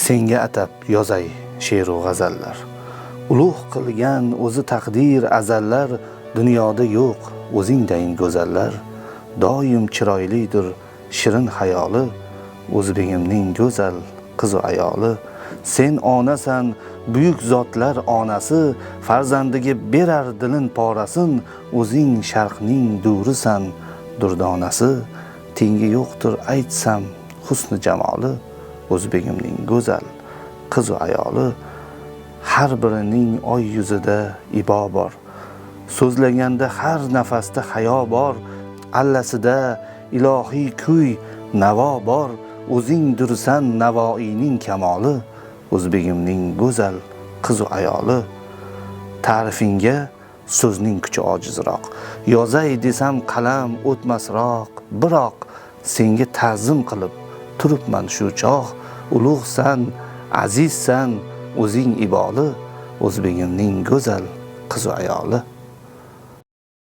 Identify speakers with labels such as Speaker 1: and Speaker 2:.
Speaker 1: Senga atab yozay she'ru g'azallar. Ulug' qilgan o'zi taqdir azallar, dunyoda yo'q o'zingdayin go'zallar. Doim chiroylidir shirin hayoli, o'zbegimning go'zal qizu ayoli. Sen onasan, buyuk zotlar onasi, farzandiga berar dilin porasin, o'zing sharqning durisan, durdonasi. Tengi yo'qdir aytsam husni jamoli, o'zbegimning go'zal qizu ayoli. Har birining oy yuzida ibo bor, so'zlaganda har nafasda hayo bor, allasida ilohiy kuy navo bor, o'zing dursan Navoiyning kamoli, o'zbegimning go'zal qizu ayoli. Ta'rifingga so'zning kuchi ojizroq, yozay desam qalam o'tmasroq, biroq senga ta'zim qilib turibman shu chog', ulug'san, azizsan, o'zing iboli, o'zbegimning go'zal qizu ayoli.